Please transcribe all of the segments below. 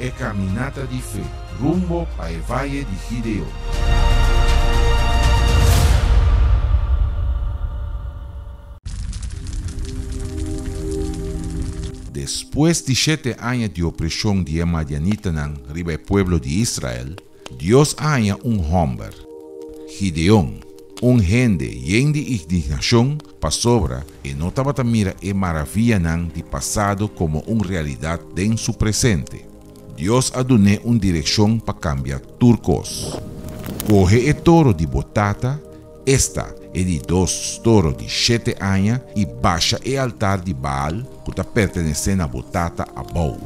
E caminata di fe rumbo pa e Vaye di Gideon. Despues di shete aña di opreshon di e madianitanan riba e pueblo di Israel, Dios a haña un hòmber, Gideon, un hende yen di ignignashon pasobra e no tabata mira e maravianan di pasado komo un realidat den su presente. Dios a dun'é un direkshon pa kambia tur kos. Kohe e toro di bo tata, esta, e di dos toro di shete aña, i basha e altar di Baal ku ta pertenesé na bo tata abou.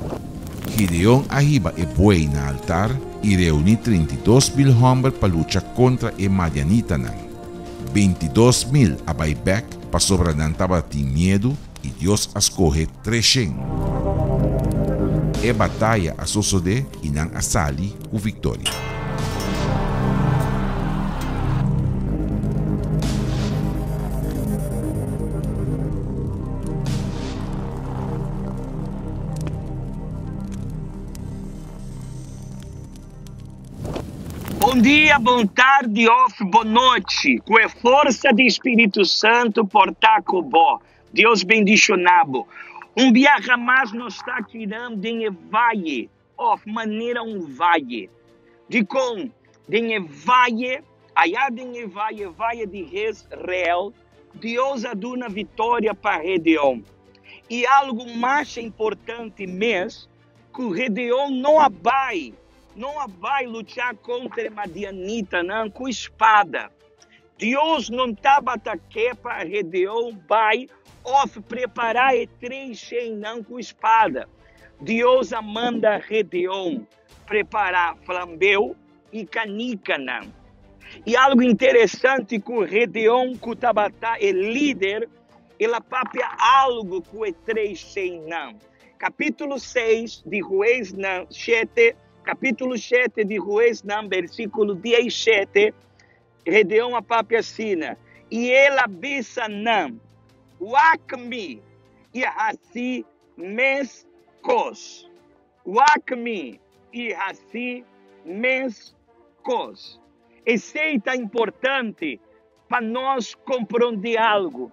Gideon a hiba e buey na altar i reuní 32.000 hòmber pa lucha kontra e madianitanan. 22.000 a bai bèk pasobra nan tabatin miedu i Dios a skohe 300. E bataya a sosodé i nan a sali ku viktoria. Bon dia, bon tardi òf bon nochi. Ku e forsa di Spiritu Santu por ta ku bo. Dios bendishoná bo. Un biaha mas nos ta kinan den e vaye, òf manera un vaye. Dikon? Den e vaye, ayá den e vaye, vaye di Jezreel, Dios a duna vitoria pa Gedeon. I algu masha importante mes, ku Gedeon no a bai, no a bai lucha kontra e madianitanan ku spada. Dios no tabata ke pa Gedeon bai òf prepará e treishennan ku spada. Dios a manda Gedeon prepará flambeu i kanikanan. I algu interesante ku Gedeon ku tabata e lider, el a papia algu ku e treishennan. Kapítulo 6 di Huesnan 7, kapítulo 7 di Huesnan, versíkulo 17, Gedeon a papia asina, i el a bisa nan, Wak mi i hasi mes kos. Wak mi i hasi mes kos. Esei ta importante pa nos komprondé algu.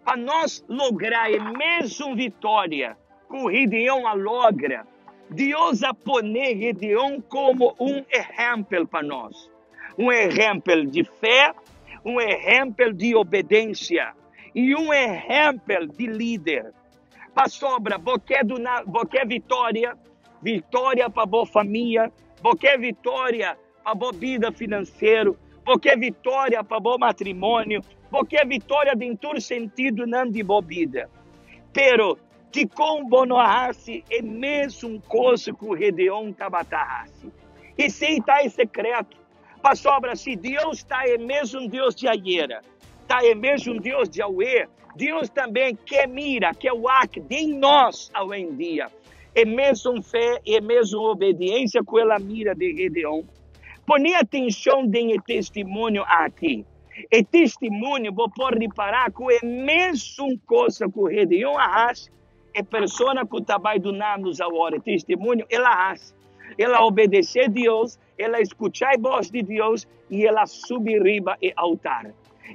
Pa nos logra e mesun vitoria ku Gideon a logra, Dios a pone Gideon komo un ehèmpel pa nos. Un ehèmpel di fe, un ehèmpel di obedensia i un ehèmpel di lider. Pasobra bo ke duna, bo ke vitoria, vitoria pa bo famia, bo ke vitoria pa bo bida finansiero, bo ke vitoria pa bo matrimonio, bo ke vitoria den tur sentidonan di bo bida. Pero, dikon bo no a hasi e mesun kos ku Gedeon tabata hasi? Esei ta e sekreto. Pasobra si Dios ta e mesun Dios di ayera, ta e mesun Dios di awe, Dios tambe ke mira, ke wak den nos awendia e mesun fe i e mesun obediensia ku el a mira den Gedeon. Pone atenshon den e testimonio aki. E testimonio bo por ripará ku e mesun kos ku Gedeon a hasi, E persona ku ta bai duna nos awor e testimonio, el a hasi. El a obedesé Dios, el a skuchá e bos di Dios i el a subi riba e altar.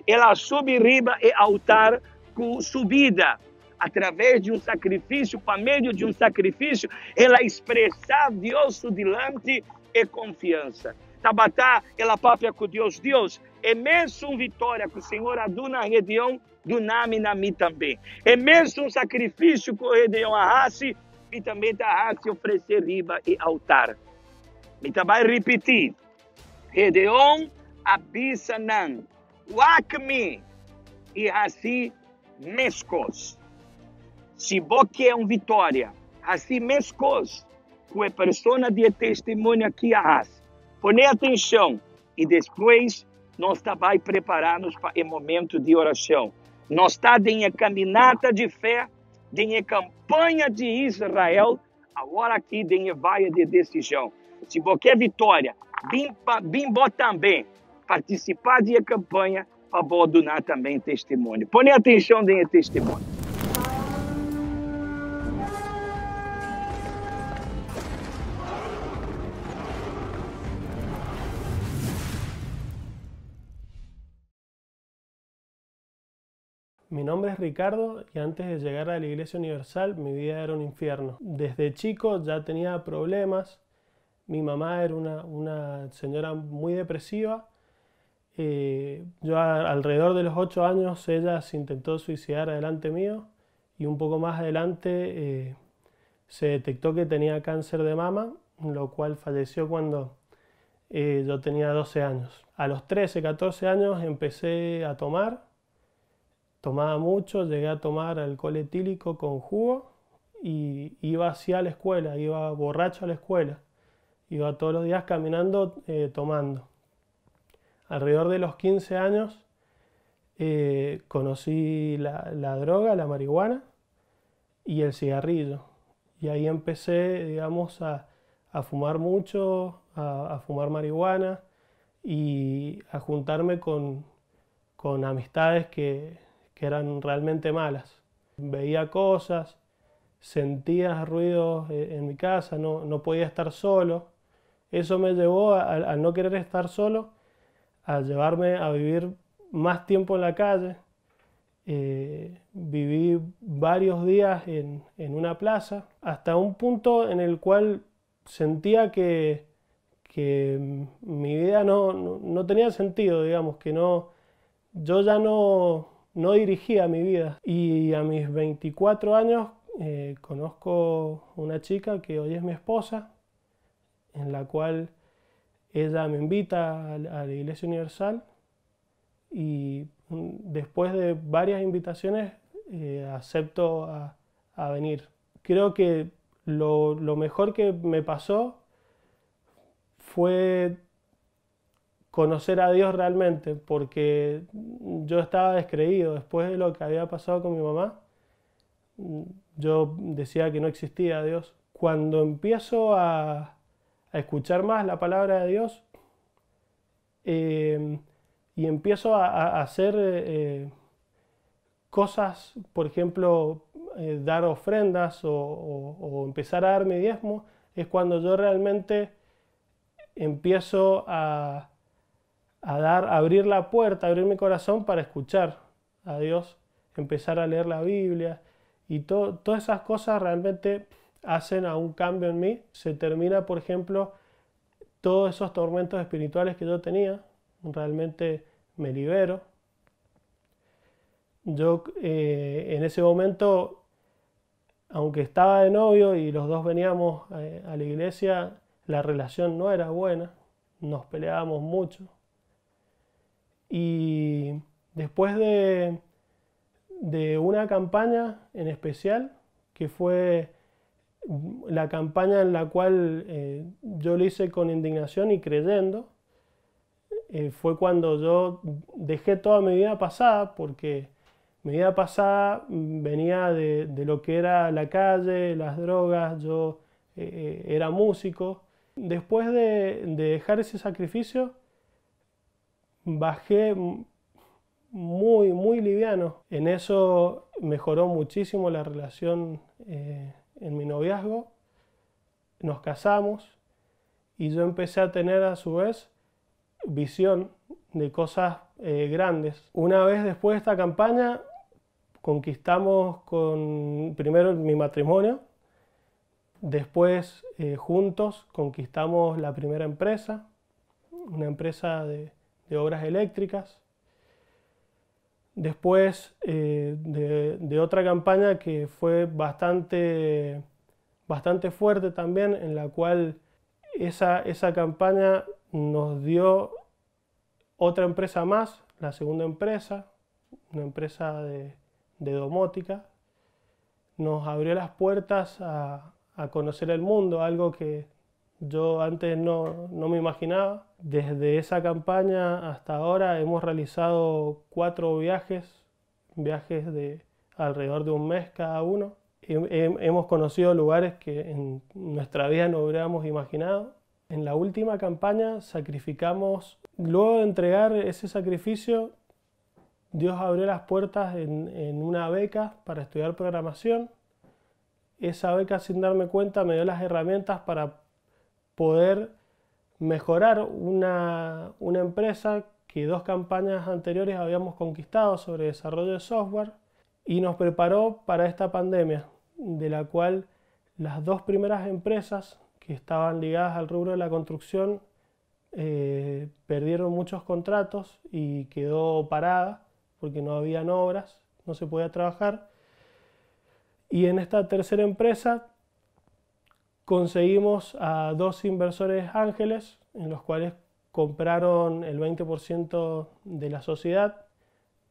El a subi riba e altar ku su bida. Atraves di un sakrifisio, pa medio di un sakrifisio, el a ekspresá Dios su dilanti e konfiansa. Tabata el a papia ku Dios, Dios, e mesun vitoria ku Señor a duna Gedeon, Duna mi na mi tambe. E mesun sakrifisio ku Gedeon a hasi, mi tambe ta hasi ofresé riba e altar. Mi ta bai ripití, Gedeon a bisa nan, Wak mi i hasi meskos. Si bo ke un vitoria, hasi meskos ku e persona di e testimonio aki a hasi. Pone atenshon i despues Nos ta bai prepará nos pa e momento di orashon. Nos ta den e kaminata di fe, den e kampaña di Israel, awor aki den e vaye di desishon. Si bo ke vitoria, bin pa bin bo tambe partisipá di e kampaña pa bo duna tambe testimonio. Pone atenshon den e testimonio. Mi nombre es Ricardo y antes de llegar a la Iglesia Universal mi vida era un infierno. Desde chico ya tenía problemas. Mi mamá era una señora muy depresiva. Yo alrededor de los 8 años ella se intentó suicidar delante mío y un poco más adelante se detectó que tenía cáncer de mama, lo cual falleció cuando yo tenía 12 años. A los 13, 14 años empecé a tomar. Tomaba mucho, llegué a tomar alcohol etílico con jugo y iba hacia la escuela, iba borracho a la escuela. Iba todos los días caminando, tomando. Alrededor de los 15 años conocí la droga, la marihuana y el cigarrillo. Y ahí empecé, digamos, a fumar mucho, a fumar marihuana y a juntarme con amistades que eran realmente malas. Veía cosas, sentía ruidos en mi casa, no podía estar solo. Eso me llevó al no querer estar solo, a llevarme a vivir más tiempo en la calle. Viví varios días en una plaza, hasta un punto en el cual sentía que mi vida no tenía sentido, digamos, que no, yo ya no dirigía mi vida. Y a mis 24 años conozco una chica que hoy es mi esposa, en la cual ella me invita a la Iglesia Universal y después de varias invitaciones acepto a venir. Creo que lo mejor que me pasó fue conocer a Dios realmente, porque yo estaba descreído después de lo que había pasado con mi mamá. Yo decía que no existía Dios. Cuando empiezo a escuchar más la palabra de Dios y empiezo a hacer cosas, por ejemplo, dar ofrendas o empezar a dar mi diezmo, es cuando yo realmente empiezo a abrir la puerta, abrir mi corazón para escuchar a Dios, empezar a leer la Biblia y todas esas cosas realmente hacen a un cambio en mí. Se termina, por ejemplo, todos esos tormentos espirituales que yo tenía, realmente me libero. Yo en ese momento, aunque estaba de novio y los dos veníamos a la iglesia, la relación no era buena, nos peleábamos mucho. Y después de una campaña en especial, que fue la campaña en la cual yo lo hice con indignación y creyendo, fue cuando yo dejé toda mi vida pasada, porque mi vida pasada venía de lo que era la calle, las drogas, yo era músico. Después de dejar ese sacrificio, bajé muy, muy liviano. En eso mejoró muchísimo la relación en mi noviazgo. Nos casamos y yo empecé a tener a su vez visión de cosas grandes. Una vez después de esta campaña, conquistamos con primero mi matrimonio, después juntos conquistamos la primera empresa, una empresa de obras eléctricas. Después de otra campaña que fue bastante, bastante fuerte también, en la cual esa campaña nos dio otra empresa más, la segunda empresa, una empresa de domótica, nos abrió las puertas a conocer el mundo, algo que yo antes no me imaginaba. Desde esa campaña hasta ahora hemos realizado 4 viajes, viajes de alrededor de un mes cada uno. Hemos conocido lugares que en nuestra vida no hubiéramos imaginado. En la última campaña sacrificamos, luego de entregar ese sacrificio, Dios abrió las puertas en una beca para estudiar programación. Esa beca, sin darme cuenta, me dio las herramientas para poder mejorar una empresa que 2 campañas anteriores habíamos conquistado sobre desarrollo de software. Y nos preparó para esta pandemia, de la cual las dos primeras empresas que estaban ligadas al rubro de la construcción perdieron muchos contratos y quedó parada porque no habían obras, no se podía trabajar. Y en esta tercera empresa conseguimos a dos inversores ángeles, en los cuales compraron el 20% de la sociedad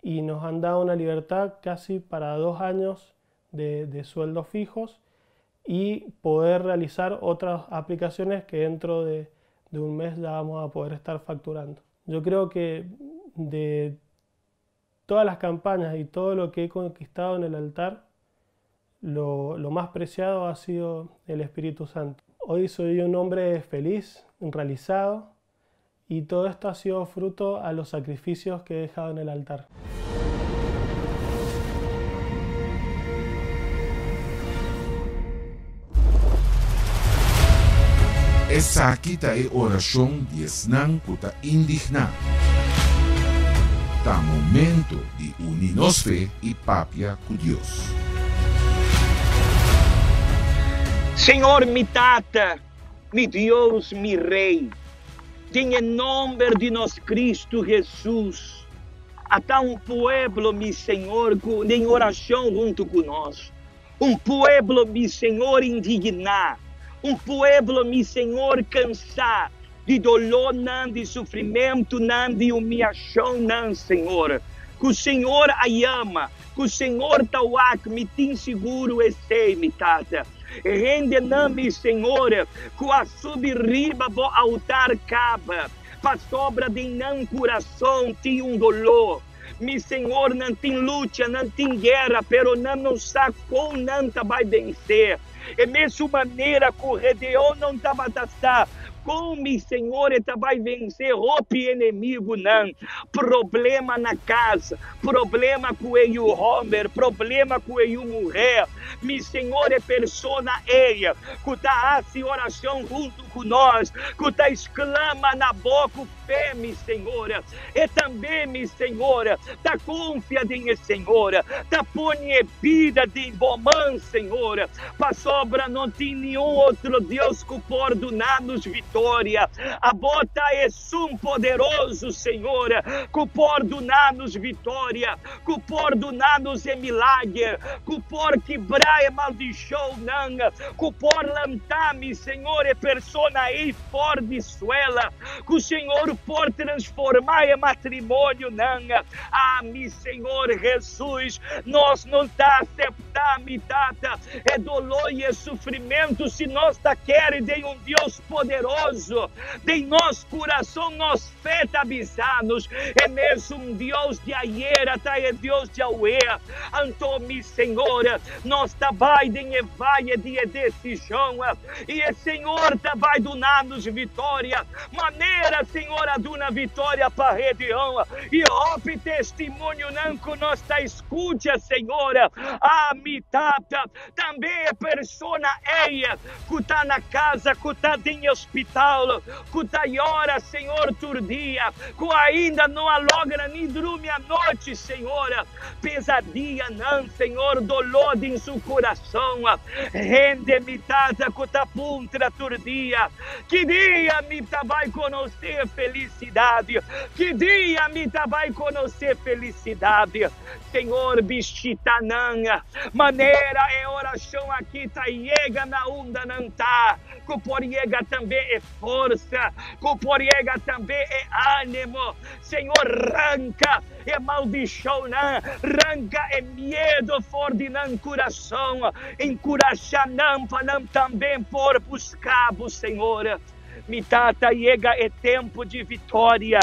y nos han dado una libertad casi para 2 años de sueldos fijos y poder realizar otras aplicaciones que dentro de un mes ya vamos a poder estar facturando. Yo creo que de todas las campañas y todo lo que he conquistado en el altar, lo más preciado ha sido el Espíritu Santo. Hoy soy un hombre feliz, realizado, y todo esto ha sido fruto a los sacrificios que he dejado en el altar. Esaki ta e orashon di esnan ku ta indigná. Ta momento di uni nos fe i papia ku Dios. Señor mi Tata, mi Dios, mi Rey, den e nomber di nos Cristo Jesus, ata un pueblo, mi Señor, cu den oracion hunto cu nos. Un pueblo, mi Señor, indigná. Un pueblo, mi Señor, cansá di dolónan, di sufrimentunan, di humiashonnan, Señor. Ku Señor a yama, ku Señor ta wak, mi tin sigur esei, mi Tata. Hendenan, mi Señor, ku a subi riba bo altar kaba, pasobra den nan kurason tin un doló. Mi Señor, nan tin lucha, nan tin guera, pero nan no sa kon nan ta bai bensé. E mesun manera ku Gedeon no tabata sa kon mi Señor e ta bai vensé hopi enemigunan. Problema na kas, problema ku e yu hòmber, problema ku e yu muhé. Mi Señor, e persona ei ku ta hasi orashon huntu ku nos, ku ta sklama na bo ku fe, mi Señor, E tambe, mi Señor, ta confia den e Señor, ta pone e bida den bo man, Señor, pasobra no tin niun otro Dios cu por duna nos victoria. Abo ta esun poderoso, Señor, cu por duna nos victoria, cu por duna nos e milager, cu por kibra e maldicionnan, cu por lanta, mi Señor, e persona ey for di suela. Ku Señor por transformá e matrimonionan. Ah, mi Señor Jesus, nos no ta aseptá, mi Tata, e doló i e sufrimentu si nos ta kere den un Dios poderoso. Den nos kurason nos fe ta bisa nos, e mesun Dios di ayera ta e Dios di awe. Anto, mi Señor, nos ta bai den e vaye di e desishon. I e Señor ta bai duna nos vitoria, manera Señor a duna vitoria pa Gedeon. I hopi testimonionan ku nos ta skucha, Señor. Ah, mi Tata, tambe e persona ei ku ta na casa, ku ta den e hospital, ku ta yora, Señor, tur dia, ku ainda no a logra ni drumi anochi, Señor. Pesadianan, Señor, doló den su kurason. Hende mi tata ku ta puntra tur dia, Ki dia mi ta bai konosé felisidat? Ki dia mi ta bai konosé felisidat? Señor, bishita nan. Manera e orashon aki ta yega na unda nan ta, ku por yega tambe e forsa, ku por yega tambe e ánimo. Señor, ranka e maldishonnan, ranka e miedo for di nan kurason, enkurashá nan pa nan tambe por buska bo, Señor. Mi Tata, yega e tempu di vitoria.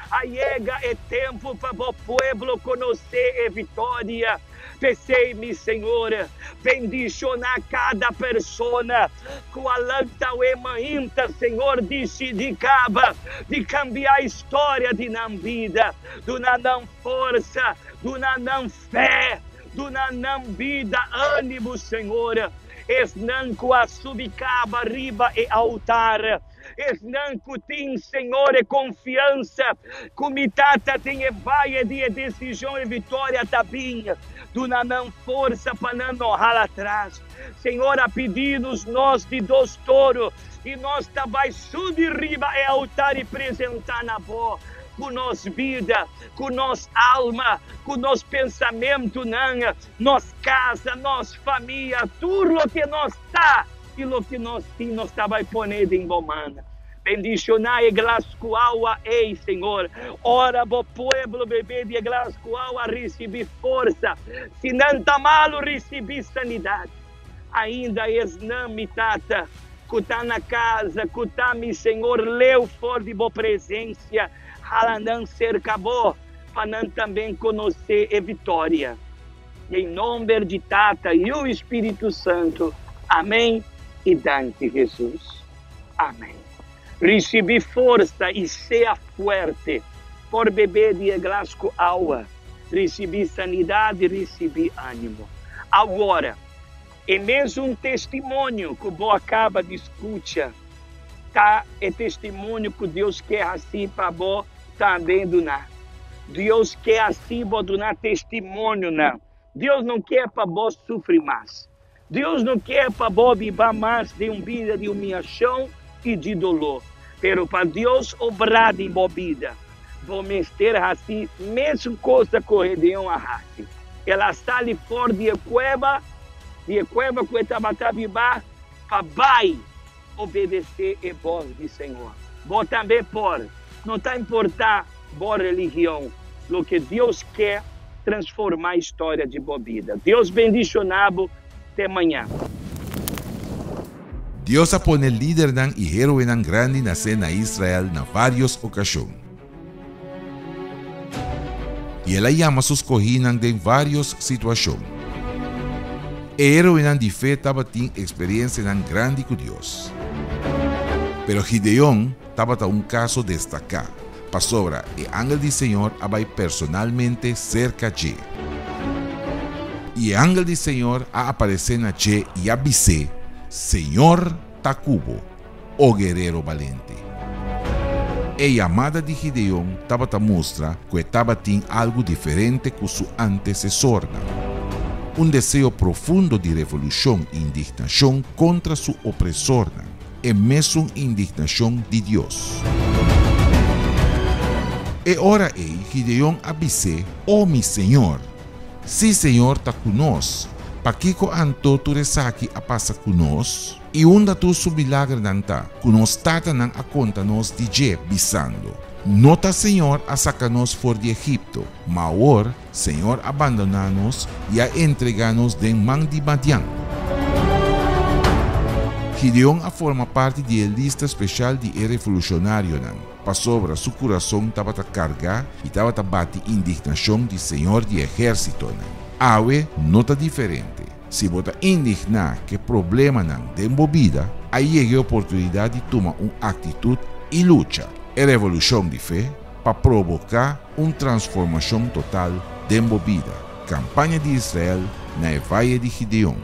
A yega e tempu pa bo pueblo konosé e vitoria. P'esei, mi Señor, bendishoná kada persona ku a lanta awe mainta, Señor, disidí kaba di kambia historia di nan bida. Duna nan forsa, duna nan fe, duna nan bida, ánimo, Señor. Esnan ku a subi kaba riba e altar. Esnan ku tin, Señor, e konfiansa ku mi Tata den e vaye di e desishon e viktoria ta bin. Duna nan forsa pa nan no hala atras. Señor a pidi nos nos di dos toro i nos ta bai subi riba e altar i presentá na Bo ku nos bida, ku nos alma, ku nos pensamentunan, nos casa, nos famia, tur loke nos ta i loke nos tin, nos ta bai pone den Bo man. Bendishoná e glas ku awa ei, Señor. Ora Bo pueblo bebe di e glas ku awa, risibí forsa. Si nan ta malu, risibí sanidat. Ainda esnan, mi Tata, ku ta na casa, ku ta, mi Señor, leu for di Bo presensia, hala nan serka Bo, pa nan tambe konosé e viktoria. Den nomber di Tata, Yu i Spiritu Santu. Amèn i danki Hesus. Amèn. Risibí forsa i sea fuerte. Por bebé di e glas ku awa. Risibí sanidat i risibí ánimo. Awor, e mesun testimonio ku bo a kaba di skucha ta e testimonio ku Dios ke hasi pa bo tambe duna. Dios ke hasi bo duna testimonionan. Dios no ke pa bo sufri mas. Dios no ke pa bo biba mas den un bida di humiashon i di doló. Pero pa Dios obra den bo bida, bo mester hasi mesun kosa ku Gedeon a hasi. El a sali for di e kueba, di e kueba ku e tabata biba, pa bai obedesé e bos di Señor. Bo tambe por. No ta importá bo religion, loke Dios ke transformá historia di bo bida. Dios bendishoná bo. Te maña. Dios a pone lidernan i héroenan grandi nasé na Israel na vários okashon. I el a yama su skohínan den vários situashon. E héroenan di fe tabatin eksperensianan grandi ku Dios. Pero Gideon tabata un kaso destaká, pasobra e angel di Señor a bai personalmente serka dje. I e angel di Señor a aparesé na dje i a bis'é, Señor ta ku bo, o guerero balente. E yamada di Gideon tabata mustra ku e tabatin algu diferente ku su antesesornan, un deseo profundo di revolushon i indignashon kontra su opresornan, e mesun indignashon di Dios. E ora ei Gideon a bis'é, O mi señor! Si Señor ta ku nos, pakiko anto tur esaki a pasa ku nos? I unda tur su milagernan ta, ku nos tatanan a konta nos di dje, bisando, No ta Señor a saka nos for di Egipto, ma awor Señor a bandoná nos i a entregá nos den man di Madian. Gideon a forma parti di e lista speshal di e revolushonarionan, pasobra su kurason tabata kargá i tabata bati indignashon di Señor di ehérsitonan. Awe no ta diferente. Si bo ta indigná ku e problemanan den bo bida, a yega e oportunidat di tuma un aktitut i lucha e revolushon di fe pa proboká un transformashon total den bo bida. Kampaña di Israel na e Vaye di Gideon.